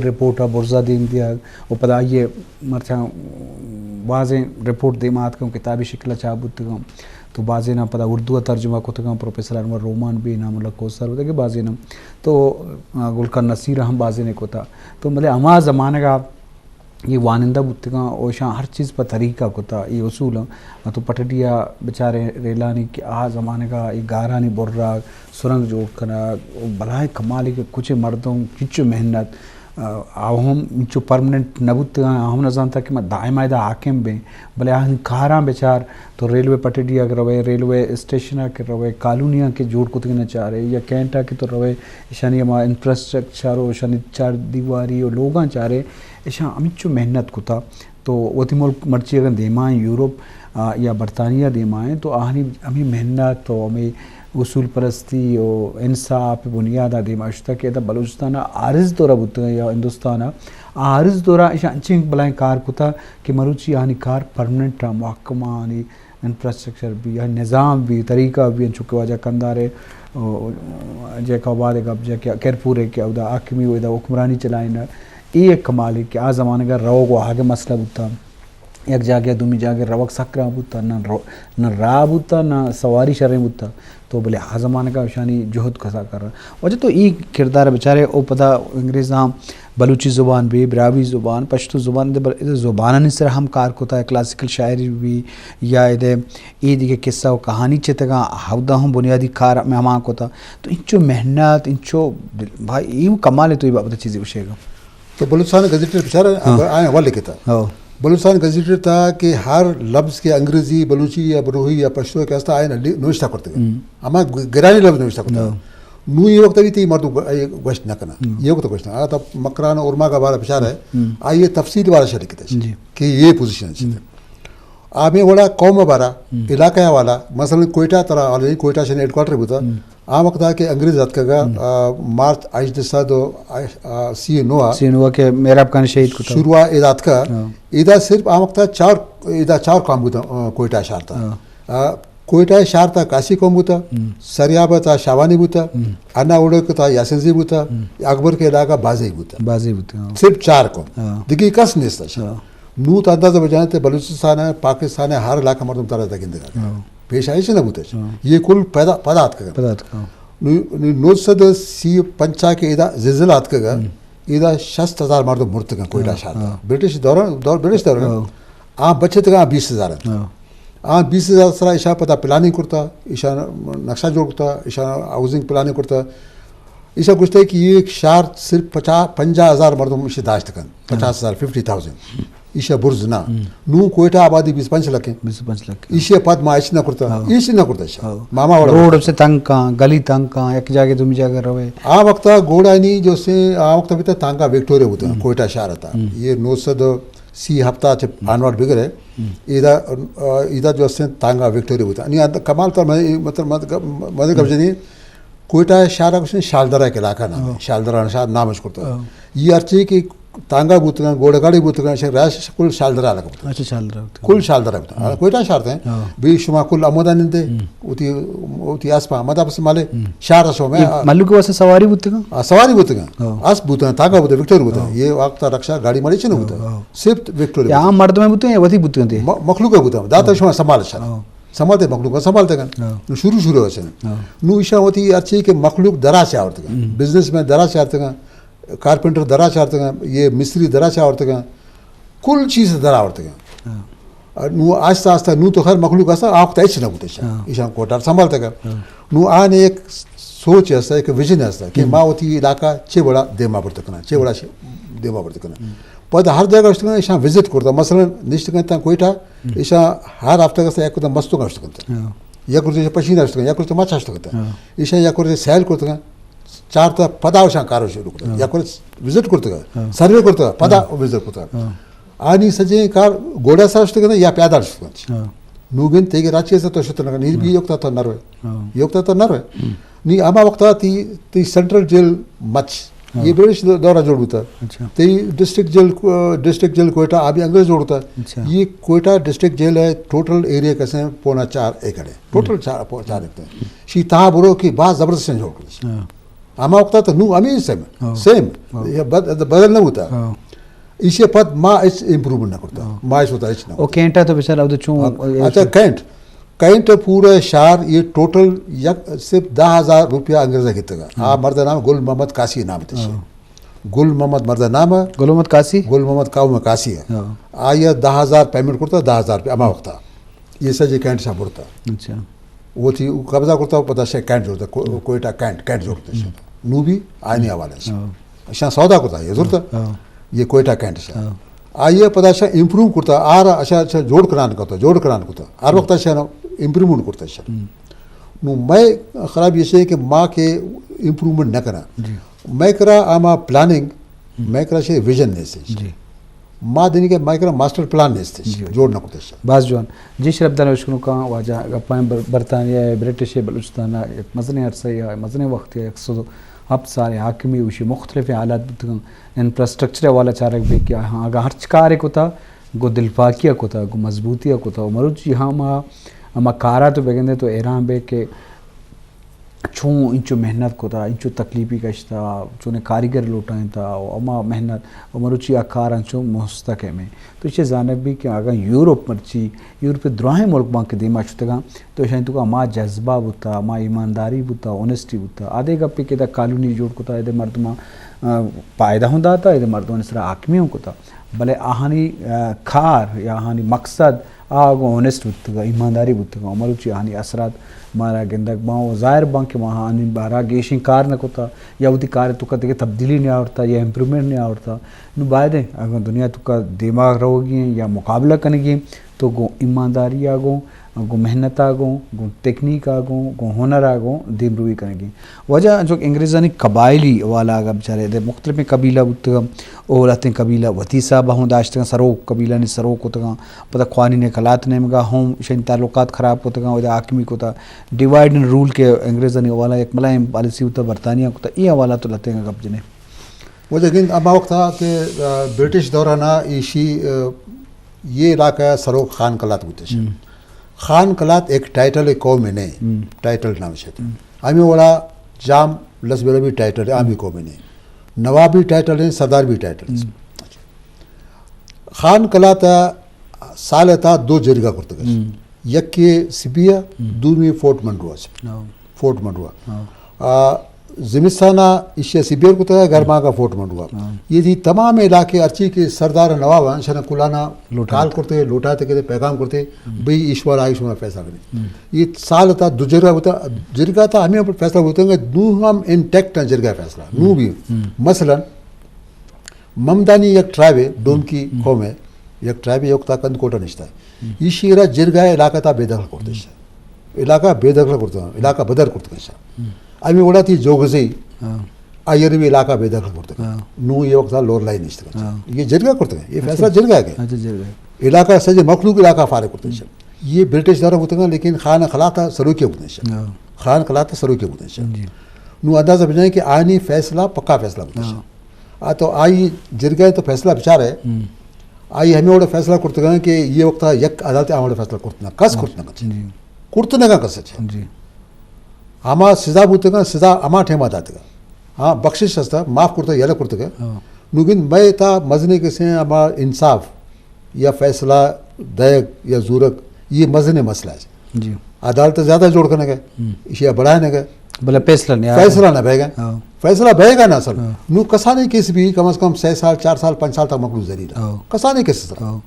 رپورٹ ءَ برزا دیم دیگ، و پدا آئی ءِ مرچاں بازیں رپورٹ دیما اتکاں، کتابی شکل ءَ چاپ بوتگاں، تو بازیناں پدا اردو ءَ ترجمہ کتگاں، پروفیسر انور رومان بی، انعام اللہ کوثر و دگہ بازیناں، تو، آ، گل خان نصیر ءَ ہم بازینے کتا۔ تو بلے ہما زمانگ ءَ اے وانندہ بوتگاں و اشاں ہر چیز پہ طریقہ کتا، اے اصول اَں۔ تو پٹڈی ءَ بچارے ریلانی کہ آ زمانگ ءَ اے گارانی برگ، سرنگ جوڑ کنگ، و بلاہیں کمالے کہ کچے مردم چنچو محنت، آ، آ ہم انچو پرماننٹ نہ بوتگاں، آ ہم نہ زانتگ کہ ما دائم ادا حاکم بیں، بلے آہانی کاراں بچار، تو ریلوے پٹڑی ءَ کہ روئے، ریلوے اسٹیشن ءَ کہ روئے، کالونیاں کہ جوڑ کتگیں چارے، یا کینٹ ءَ کہ تو روئے، ایشانی ہما انفراسٹرکچر و ایشانی چار دیواری و لوگاں چارے، ایشاں ہمینچو محنت کتا۔ تو وتی ملک مرچی اگاں دیما ایں یورپ، آ، یا برطانیہ دیما ایں، تو آہانی ہمے محنت و ہمے اصول پرستی و انصاف بنیاد ءَ دیما شتگ کہ ادا بلوچستان ءَ عارض طور ءَ بوتگ یا ہندوستان ءَ عارض طور ءَ ایشاں انچیں بلاہیں کار کتا کہ مروچی آہانی کار پرماننٹ ءَ، محکمہ آنی انفراسٹرکچر بی یا نظام بی، طریقہ بی، انچو کہ واجہ کندھار ءِ، او، جیکب آباد ءِ گپ جا کہ کرپور ءِ کہ اودا حاکمی و ادا حکمرانی چلائینگ، اے یک کمالے کہ آ زمانگ ءَ روگ و آہگ ءِ مسئلہ بوتا۔ یک جاگہ ءَ دومی جاگہ ءَ روگ سک گران بوتا، نہ رو-، نہ راہ بوتا، نہ سواری شریں بوتا۔ تو بلے آ زمانگ ءَ اشانی جہد کسا کر۔ واجہ تو اے کردار ءَ بچارے، او پدا انگریزاں بلوچی زبان بی، براہوئی زبان، پشتو زبان، دے بل-، دے زبانانی سر ءَ ہم کار کتا، کلاسیکل شاعری بی یا دے اے دگہ قصہ و کہانی چتگاں، ہمودا ہم بنیادی کار ہما کتا۔ تو انچو محنت، انچو دل-، بھائی، اے کمال ہے، تو اے بابت چیزے گوشے گا۔ تو بلوچستان گزیٹر بچارا، ہاں۔ آئیں اول لکھتا۔ ہاں۔ بلوچستان گزیٹر تھا کہ ہر لفظ کے انگریزی، بلوچی یا بروہی یا پشتو کے ہستا آئیں لی-، نوشتہ کرتے۔ ہم۔ اما گ-، گرانی لفظ نوشتہ کرتے۔ ہاں۔ نو یہ وقت ابھی تی مردم گ-، یہ گوشت نہ کرنا۔ ہم۔ یہ وقت گوشت نہ۔ آ تا مکران اور ما کا بارہ بچار ہے۔ ہم۔ آئیے تفصیل والا شے لکھتا ہے۔ جی۔ کہ یہ پوزیشن ہے۔ ہم۔ آ ہمے وڑا قوم ءِ بارا، ہم۔ علاقہ ءِ حوالہ، مثلاً کوئٹہ ترا حوالہ، کوئٹہ شن ہیڈ کوارٹر بوتا۔ ہم۔ آ وقت ءَ کہ انگریز اتکگا، ہم۔ آ، مارچ ہژدہ سد و، آ، سی و نو ءَ۔ سی و نو ءَ کہ مہراب خان شہید کتا۔ شروع ءَ ادا اتکا۔ ہاں۔ ادا صرف آ وقت ءَ چار، ادا چار قوم بوتا، آ، کوئٹہ شہر تا۔ ہاں۔ آ، کوئٹہ شہر تا کاسی قوم بوتا، ہم۔ سریاب تا شاوانی بوتا، ہم۔ انا اوڑک تا یاسین زی بوتا، ہم۔ اکبر کے علاقہ بازئی بوتا۔ بازئی بوتا، ہاں۔ صرف چار قوم۔ ہاں۔ دگہ کس نیست شہر۔ ہاں۔ نو تو اندازہ بجانے تے بلوچستان ہے، پاکستان ہے، ہر علاقہ مردم ترا دگندگا۔ ہاں۔ پیش آئیش نہ بوتش۔ ہاں۔ یہ کل پیدا، پدا اتکگا۔ پدا اتکگا۔ نو، نو، نو سد سی پنچا کے ادا زلزلہ اتکگا، ہم۔ ادا شست ہزار مردم مرتگا کوئٹہ، ہاں، شہر۔ ہاں۔ برٹش دوران، دور، برٹش دوران۔ ہاں۔ آ بچتگا بیس ہزار۔ ہاں۔ آ بیس ہزار سرا ایشا پدا پلاننگ کرتا، ایشا نقشہ جوڑ کرتا، ایشا ہاؤسنگ پلاننگ کرتا۔ ایشا گوشتا کہ یہ شہر صرف پچاس، پنجاہ ہزار مردم ایشی داشت کن، ہاں۔ پچاس ہزار، ففٹی تھاؤزنڈ۔ ایشا برز نہ۔ ہم۔ نو کوئٹہ آبادی بیس پنچ لکھ ہے۔ بیس پنچ لکھ۔ ایشی پد ما ایش نہ کرتا۔ ہاں۔ ایش نہ کرتا ایشا۔ ہاں۔ ماما وڑا روڈ سے تنگ کاں، گلی تنگ کاں، یک جاگہ دومی جاگہ روے۔ آ وقتا گوڑانی جو سے، آ وقتا بیتا تانگا وکٹوریا بوتا، ہم۔ کوئٹہ شہر تا۔ ہم۔ یہ نو سد سی ہفتہ چ ہم۔ آنورڈ بگرے۔ ہم۔ ادا، آ، ادا جو سے تانگا وکٹوریا بوتا۔ نی کمال تا میں، مطلب، مد، مد، ہم۔ گپ جنی، کوئٹہ شہر ءَ گوشن شالدرہ ءِ علاقہ نام ہے۔ ہاں۔ شالدرہ شہر نامش کرتا۔ ہاں۔ یہ ہرچی کہ تانگا بوتگاں، گوڑا گاڑی بوتگاں، شہر رہائش کل شالدرہ علاقہ بوتگاں۔ اچھا، شالدرہ بوتگاں۔ کل شالدرہ بوتگاں۔ ہاں۔ کوئٹہ شہر تے۔ ہاں۔ بی شما کل امودا نندے، ہم۔ وتی، وتی آس پا امودا پس مالے، ہم۔ شہر شو میں، یہ آ، ملک واسطے سواری بوتگاں؟ آ، سواری بوتگاں۔ ہاں۔ آس بوتگاں، تانگا بوتگاں، وکٹور بوتگاں۔ ہاں۔ یہ وقت رکشہ گاڑی ماڑی چنو بوتگاں۔ ہاں۔ صرف وکٹور یا بوتگاں۔ عام مردم بوتگاں یا وتی بوتگاں تے؟ م-، مخلوق بوتگاں۔ داتا ہاں۔ شما سنبھال شہر۔ ہاں۔ سنبھالتے مخلوق سنبھالتے گا۔ ہاں۔ نو شروع شروع سے۔ ہاں۔ نو ایشاں وتی ہرچی کہ مخلوق درا چہ آورتگاں۔ ہم۔ بزنس مین درا چہ آورتگاں۔ کارپنٹر درا چہ آورتگاں۔ یہ مستری درا چہ آورتگاں۔ کل چیز درا آورتگاں۔ ہاں۔ اور نو آہستہ آہستہ نو تو خیر مخلوق آہستہ آپ تا ہچ نہ بوتے شاہ۔ ہاں۔ ایشاں کوٹار سنبھالتے گا۔ ہاں۔ نو آنے ایک سوچ ایسا، ایک ویژن ایسا کہ ہم۔ ما وتی علاقہ چے بڑا دیما برت کنا، چے بڑا شے-، دیما برت کنا۔ ہم۔ پد ہر جگہ اشتگاں، ایشاں وزٹ کرتا۔ مثلاً نشتگاں تا کوئٹہ، ہم۔ ایشاں ہر ہفتہ کا سے یک دم مستو کا اشتگاں تا۔ ہاں۔ یک روچ پشین اشتگاں، یک روچ مچ اشتگاں تا۔ ہاں۔ ایشاں یک روچ سیل کرتگاں، چار تا پدا اشاں کارو شروع کرتا۔ ہاں۔ یک روچ وزٹ کرتگا، ہاں۔ سروے کرتگا، پدا ہاں۔ وزٹ کرتگا۔ ہاں۔ آنی سجیں کار گوڑا سر اشتگاں یا پیادل اشتگاں۔ ہاں۔ نو گن تیگے راچی سے تو شتر نہ، نی بی ہاں۔ یوکتا تو نروے۔ ہاں۔ یوکتا تو نروے۔ ہم۔ نی ہما وقتا تی، تی سینٹرل جیل مچ۔ ہاں۔ یہ برٹش دورہ جوڑ ہوتا۔ اچھا۔ تی ڈسٹرکٹ جیل کو-، ڈسٹرکٹ جیل کوئٹہ آ بھی انگریز جوڑ ہوتا۔ اچھا۔ یہ کوئٹہ ڈسٹرکٹ جیل ہے، ٹوٹل ایریا کسے پونا چار ایکڑ ہے۔ ٹوٹل ہم۔ چار، پو-، چار ایکڑ ہے۔ شی تہا برو کہ باز زبردست جوڑ کرتا۔ ہاں۔ ہما وقتا تو نو ہمیں سیم، ہاں۔ سیم۔ ہاں۔ یہ بد-، بدل نہ ہوتا۔ ہاں۔ ایشی پد ما اچ امپروومنٹ نہ کرتا۔ ہاں۔ ما اچ ہوتا اچ نہ او ہوتا۔ کینٹا تو بیچارہ او تو چون ہاں۔ اچھا، کینٹ، کینٹ پورے شہر یہ ٹوٹل یک صرف دہ ہزار روپیہ انگریزا گتگا۔ ہاں۔ آ مرد نام گل محمد قاسی نام تش۔ ہاں۔ گل محمد مرد نام۔ گل محمد قاسی؟ گل محمد قوم قاسی ہے۔ ہاں۔ آیا دہ ہزار پیمنٹ کرتا، دہ ہزار روپیہ ہما وقتا۔ یہ سجے کینٹ شاہ برتا۔ اچھا۔ وہ تھی، وہ قبضہ کرتا، پتا شے کینٹ جوڑتا، کو-، کوئٹہ کینٹ، کینٹ جوڑتا شے۔ نو بھی آئینی حوالے سے۔ ہاں۔ اشاں سودا کرتا، یہ زورتا۔ ہاں۔ یہ کوئٹہ کینٹ شاہ۔ ہاں۔ آئیے پتا شاہ امپروو کرتا، آر اشاں، اشاں جوڑ کران کرتا، جوڑ کران کرتا۔ ہر وقت اشاں امپروومنٹ کرتا شاہ۔ ہم۔ نو میں خراب یہ سے کہ ما کے امپروومنٹ نہ کرا۔ جی۔ میں کرا آما پلاننگ، ہم۔ میں کرا شے ویژن نے سے۔ جی۔ ما دنی کہ مائیکرا ماسٹر پلان نیست، جی۔ جوڑ نہ کتش۔ باز جوان۔ جی شرف دانا اشکنو کان واجہ گپائیں بر-، برطانیہ ء، برٹش ء، بلوچستان ء یک مزنیں عرصہ یا مزنیں وقت یا یک سد ہپت سال حاکمی اوشی مختلف حالات بوتگن۔ انفراسٹرکچر والا چارگ بے کہ ہاں اگاں ہرچ کارے کتا، گو دلپاکی ء کتا، گو مضبوطی ء کتا، و مروچی ہاں ما، ہما کارا تو بگندے تو حیران بے کہ چون انچو محنت کتا، انچو تکلیفی کشتا، چون کاریگر لوٹائینتا، و ہما محنت و مروچی آ کار انچو مستقیم ہے۔ تو ایشی زانگ بی کہ اگاں یورپ مرچی، یورپ دراہیں ملک بانک دیما شتگاں، تو ایشانی توکا ہما جذبہ بوتا، ہما ایمانداری بوتا، اونیسٹی بوتا۔ آدے گپے کہ دا کالونی جوڑ کتا، ایدے مردماں، آ، پائدہ ہوں داتا، ایدے مردمانی سرا حاکمی ہوں کتا۔ بلے آہانی، آ، کار یا آہانی مقصد آ گوں اونیسٹ بوتگ، ایمانداری بوتگ، و مروچی آہانی اثرات مارا گندگ باں و ظاہر باں کہ ما آہانی بارا گیشیں کار نہ کتا یا وتی کار توکا دگہ تبدیلی نہ آورتا یا امپروومنٹ نہ آورتا۔ نو باید ایں اگاں دنیا توکا دیما روگی ایں یا مقابلہ کنگی ایں تو گوں ایمانداری آ گوں، گوں محنت آ گوں، گوں تکنیک آ گوں، گوں ہنر آ گوں دیمروی کنگی ایں۔ واجہ انچو کہ انگریزانی قبائلی حوالہ اگاں بچارے، دے مختلفیں قبیلہ بوتگاں، او لہتیں قبیلہ وتی حساب ہوں داشتگاں، سروک قبیلہ نی سروک کتگاں، پدا قوانین کلات نیمگا ہوں شین تعلقات خراب کتگاں، ودا حاکمی کتا، ڈیوائیڈ اینڈ رول کے انگریزانی حوالہ یک ملائم پالیسی ہوتا، برطانیہ کتا، ای حوالہ تو لہتیں گپ جنے۔ وہ لیکن اما وقت تھا کہ، آ، برٹش دورہ نا ایشی، آ، یہ علاقہ سروک خان کلات بوتش۔ ہم۔ خان کلات ایک ٹائٹل ہے قوم میں نہیں، ہم۔ ٹائٹل نام سے۔ ہم۔ ہمیں وڑا جام لس بلا بھی ٹائٹل ہے، عامی قوم میں نہیں۔ نواب بھی ٹائٹل ہے، سردار بھی ٹائٹل ہے۔ ہم۔ خان کلات سال تا دو جرگہ کرتگش۔ ہم۔ یکے سبیہ، ہم۔ دومی فورٹ منرو است۔ ہاں۔ فورٹ منرو۔ ہاں۔ آ، زمستانا ایشی سبیہ کتگ، گرما کا فورٹ منرو۔ ہاں۔ یہ تھی تمام علاقے ارچی کے سردار نواب ہیں، شنا کلانا لوٹا۔ کال کرتے، لوٹاتے کرتے، پیغام کرتے، ہم۔ بھئی ایشور آئی شما فیصلہ کریں۔ ہم۔ یہ سال تا دو جرگہ ہوتا، جرگہ تا ہمیں پر فیصلہ ہوتا ہے، دو ہم انٹیکٹ ہیں جرگہ فیصلہ، ہم۔ نو بھی۔ ہم۔ مثلاً، ممدانی یک ٹرائب ہے، ڈومکی ہم۔ قوم ہے، یک ٹرائب ہے، یک تا کند کوٹا نشتا ہے۔ ہم۔ یہ شیرا جرگہ علاقہ تا بے دخل کرتے شا۔ علاقہ بے دخل کرتے ہیں، علاقہ بدر کرتے شا۔ ہم۔ امی وڑا تھی جوگزی، ہاں۔ آئیر بھی علاقہ بے دخل کرتے ہیں۔ ہاں۔ نو یہ وقت لور لائی نشتا ہے۔ ہاں۔ یہ جرگہ کرتے ہیں، یہ فیصلہ اچھا۔ جرگہ ہے۔ اچھا، جرگہ۔ علاقہ سجے مخلوق علاقہ فارغ کرتے شا۔ ہم۔ یہ برٹش دارا ہوتے ہیں، لیکن خان خلاتا سروکے ہوتے شا۔ ہاں۔ خان خلاتا سروکے ہوتے شا۔ جی۔ نو اندازہ بجائیں کہ آنی فیصلہ پکا فیصلہ ہوتے شا۔ ہاں۔ آ تو آئی جرگہ تو فیصلہ بچار ہے۔ ہم۔ آئی ہمیں وڑا فیصلہ کرتگاں کہ یہ وقت یک عدالت آ وڑا فیصلہ کرتنا، کس ہاں۔ کرتنا کچھ۔ جی۔ کرتنا کا کس اچھا۔ جی۔ ہما سزا بوتگاں، سزا ہما ٹائم آ داتگا۔ ہاں، بخشش ہستا، معاف کرتا، یلہ کرتگا۔ ہاں۔ نو گند میں تا مزنے کسے ہما انصاف یا فیصلہ دئیگ یا زورگ، یہ مزنے مسئلہ ہے۔ جی۔ عدالت زیادہ جوڑ کنگ ء، ہم۔ ایشی ء بڑھائینگ ء۔ بلے فیصلہ نہیں آ رہا۔ فیصلہ نہ بہ گا۔ ہاں۔ فیصلہ بہ گا نا اصل۔ ہاں۔ نو کسانیں کیس بھی کم از کم سہ سال، چار سال، پنچ سال تک مکلو زری رہا۔ ہاں۔ کسانیں کیس سر۔ ہاں۔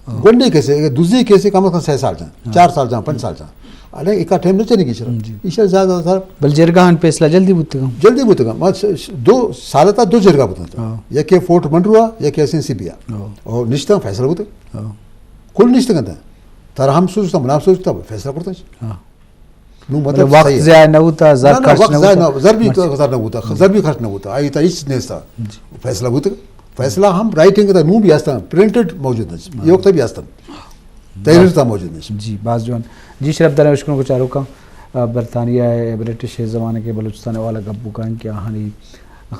ہاں۔ گنڈے کیس، اگر دوسری کیس کم از کم سہ سال جان، ہاں۔ چار سال جان، پنچ سال جان۔ الے ایک ٹائم نہ چلے گی سر۔ جی۔ ایشی زیادہ سر۔ بل جرگہ ہن فیصلہ جلدی بوتگا۔ جلدی بوتگا۔ ما س-، س-، دو سال تا دو جرگہ بوتگا۔ ہاں۔ یکے فورٹ منروا، یکے ایس این سی بیا۔ ہاں۔ اور نشتہ فیصلہ بوتگا۔ ہاں۔ کل نشتہ کنتا۔ تر ہم سوچتا، من ہم سوچتا، فیصلہ کرتا۔ ہاں۔ نو مطلب مطلب وقت صحیح ہے۔ ضائع نہ ہوتا، زر نہ، نہ، خرچ وقت نہ ضائع ہوتا۔ نہ، زر بھی مرچی۔ خرچ نہ ہوتا، ہم۔ زر بھی خرچ نہ ہوتا۔ آئی تا ہیچ نہیں تھا۔ جی۔ فیصلہ ہوتا۔ فیصلہ ہم رائٹنگ تا نو بھی ہستا، پرنٹڈ موجود نہیں۔ ہاں۔ یہ وقت بھی ہستا۔ تحریر تا موجود نہیں۔ جی، باز جوان۔ جی، شرف داریں اشکنوک چاروکاں، آ، برطانیہ ء، برٹش ء زمانگ ء بلوچستان ء والا گپ بکن کہ آہانی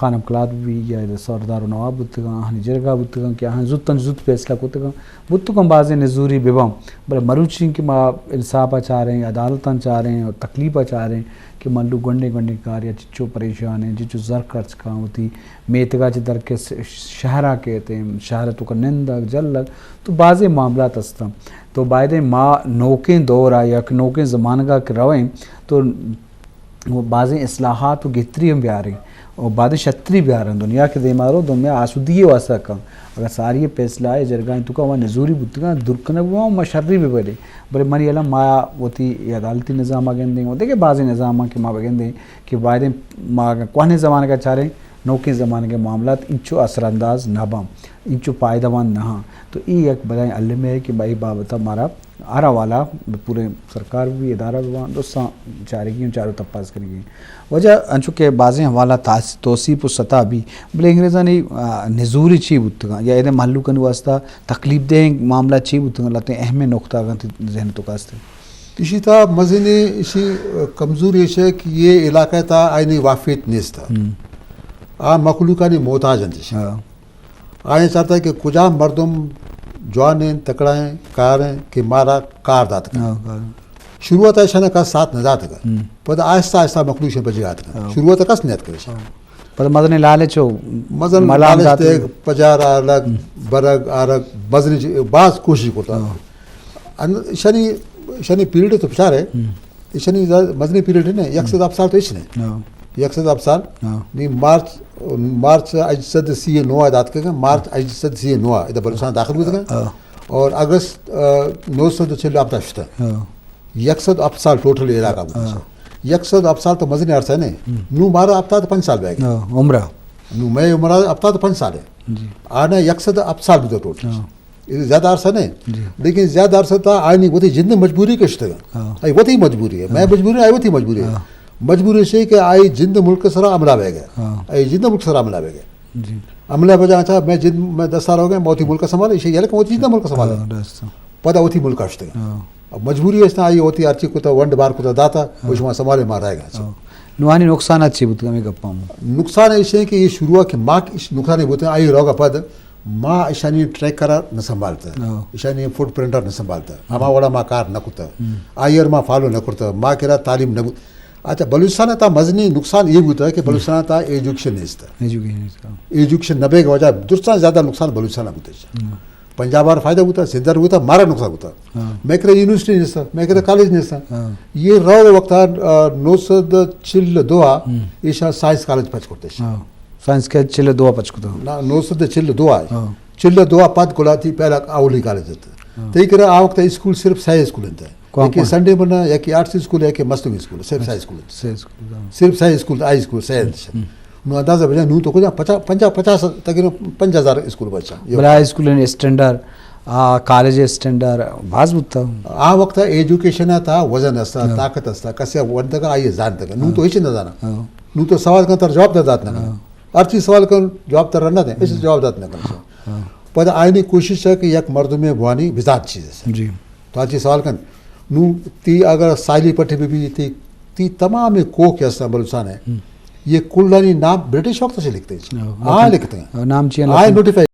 خانم کلات بی یا سردار و نواب بوتگاں، آہانی جرگہ بوتگاں کہ آہاں زوت انچ زوت فیصلہ کتگاں، بوتگاں بازیں نزوری بباں، بلے مروچی کہ ما انصاف ء چاریں، عدالتاں چاریں اور تکلیف ء چاریں کہ مھلوک گونڈیں گونڈیں کار یا چچو پریشان ہیں، چچو زر خرچ کاں وتی میتگا چہ در کے س-، شہرا کیت، شہر توکا نندگ جلگ، تو بازیں معاملات ہستاں۔ تو بایدیں ما نوکیں دورا یا کہ نوکیں زمانگا کہ رویں تو و بازیں اصلاحات و گہتری ہم بیاریں و بازیں شتری بیاریں۔ دنیا کہ دیما رو، دنیا آسودگی واسطہ کن۔ اگر ساری فیصلہ ء جرگاں توکا ما نزوری بوتگاں، دور کنگ بواں، ما شری بہ بریں۔ بلے منی الم ما وتی عدالتی نظام ء گندیں و دگہ بازیں نظاماں کہ ما بگندیں کہ بایدیں ما اگاں کوہنیں زمانگ ء چاریں، نوکیں زمانگ ء معاملات انچو اثر انداز نہ باں، انچو فائدہ مند نہ ہاں۔ تو اے یک بلائیں المے ہے کہ اے بابت ء مارا ہر حوالہ پورے سرکار بھی، ادارہ بھی وان، درستاں چارگی ہیں، چارو تپاس کرگی ہیں۔ وجہ انچو کہ بازیں حوالہ تاس-، توسیپ و ستا بھی، بلے انگریزانی، آ، نزوری چی بوتگاں یا ایدے مہلوکانی واسطہ تکلیف دہ معاملہ چی بوتگاں، لہتیں اہم نقطہ اگاں تئی ذہن توکا است؟ ایشی تا مزنی ایشی کمزوری ایش ہے کہ یہ علاقہ تا آئینی وافیت نیست۔ ہم۔ آ مخلوقانی محتاج انت ایشی۔ ہاں۔ آئیں چارتا کہ کجام مردم جوان ہیں، تکڑا ہیں، کار ہیں کہ مارا کار دات کن۔ ہاں، کار۔ شروعات ایشانا کس ساتھ نہ دات کن۔ ہم۔ پدا آہستہ آہستہ مخلوق شن پجی آت کن۔ ہاں۔ شروعات کس نیت کرش۔ ہاں۔ پدا مزن لالچ و مزن ملام لالچ دات۔ دے، پجار آرگ، ہم۔ برگ آرگ، مزن چ-، باز کوشش کرتا۔ ہاں۔ ان-، شنی، شنی پیریڈ تو بچار ہے۔ ہم۔ ایشانی زیادہ مزنیں پیریڈ نہ، یک سد ہپت سال تو ہچ نہ۔ ہاں۔ یک سد ہپت سال۔ ہاں۔ نی مارچ، مارچ ہژدہ سد سی نو ء دات کن، مارچ ہژدہ سد سی نو ء ادا بلوچستان داخل بوتگ۔ ہاں۔ اور اگست، آ، نو سد چل ہپت ء شتہ۔ ہاں۔ یک سد ہپت سال ٹوٹل علاقہ بوتگ۔ ہاں۔ یک سد ہپت سال تو مزنیں عرصہ نہ۔ ہم۔ نو مارا ہپتاد پنچ سال بیگ۔ ہاں، عمرہ۔ نو میں عمرہ ہپتاد پنچ سال ہے۔ جی۔ آنا یک سد ہپت سال بوتگ ٹوٹل۔ ہاں۔ اے زیادہ عرصہ نہ۔ جی۔ لیکن زیادہ عرصہ تا آئینی وتی جند مجبوری کشتگ۔ ہاں۔ اے وتی مجبوری ہے۔ میں ہاں۔ مجبوری، آئی وتی مجبوری ہے۔ ہاں۔ مجبوری ایش ہے کہ آئی جند ملک سرا حملہ بیگ۔ ہاں۔ اے جند ملک سرا حملہ بیگ۔ جی۔ حملہ بجا اچھا، میں جند، میں دس سال ہو گئے، میں وتی ملک سنبھالے، ایشی یلک وتی جند ملک سنبھالے۔ ہاں، درست۔ پدا وتی ملک اشتگ۔ ہاں۔ اب مجبوری است، آئی وتی ہرچی کتا، ونڈ بار کتا داتا، ہاں۔ وہ شما سنبھالے مارا ہے۔ ہاں۔ نوانی نقصانات چی بوتگ ہمیں گپاں؟ نقصان ایش ہے کہ یہ شروع کہ ما نقصان بوتگ، آئی روگا پد ما ایشانی ٹریکر نہ سنبھالتا، ہاں۔ ایشانی فٹ پرنٹر نہ سنبھالتا، ہما وڑا ما کار نہ کرتا، ہم۔ آئی ار ما فالو نہ کرتا، ما کرا تعلیم نہ بوت۔ اچھا، بلوچستان تا مزنی نقصان یہ بوتا کہ ہم۔ بلوچستان تا ایجوکیشن نیست۔ ایجوکیشن نیست، ہاں۔ ایجوکیشن نہ بیگ وجہ درستان زیادہ نقصان بلوچستان بوتا۔ ہم۔ پنجاب آر فائدہ بوتا، سندھ آر بوتا، مارا نقصان بوتا۔ ہاں۔ میں کرا یونیورسٹی نیست، میں کرا کالج نیست۔ ہاں۔ یہ رو وقت آ، نو سد چل دو آ، ہم۔ ایشا سائنس کالج پچ کرتے۔ ہاں۔ سائنس کالج چل دو آ پچ کتا۔ نا، نو سد چل دو آ۔ ہاں۔ چل دو آ پد کلاتی پہلا اولی کالج تھا۔ ہاں۔ تئی کرا آ وقت اسکول صرف سہ اسکول انت۔ کون ایک کون؟ سنڈے بنا، ایک آرٹس اسکول، ایک مصنوعی اسکول، صرف سہ اسکول انت۔ سہ اسکول، ہاں۔ صرف سہ اسکول، ہائی اسکول، سہ انت۔ ہم۔ نو اندازہ بجا، نو تو کجا پچا-، پنجا، پچاس، تقریباً پنجا ہزار اسکول بچا۔ بلے ہائی اسکول اسٹینڈرڈ، آ، کالج اسٹینڈرڈ، باز بوتا۔ آ وقت ایجوکیشن تا وزن استا، ہاں۔ طاقت استا، کسے ونتگا آئی زانتگا۔ نو تو ہاں۔ ہچ نہ زانا۔ ہاں۔ نو تو سوال کن تر جواب نہ دات نہ۔ ہاں۔ ہر چیز سوال کن جواب تر نہ دے، اس ہاں۔ جواب دات نہ کن۔ ہاں۔ پدا آئینی کوشش ہے کہ یک مردم بوانی بذات چیز ہے۔ جی۔ تو آ چیز سوال کن۔ نو تی اگر ساحلی پٹی بھی تی، تی تمام کوہ کے استا بلوچستان ہے۔ ہم۔ یہ کلانی نام برٹش وقت سے لکھتے ہیں۔ ہاں، آ لکھتے ہیں۔ نام چی ہیں آ لکھتے ہیں؟ نوٹیفائی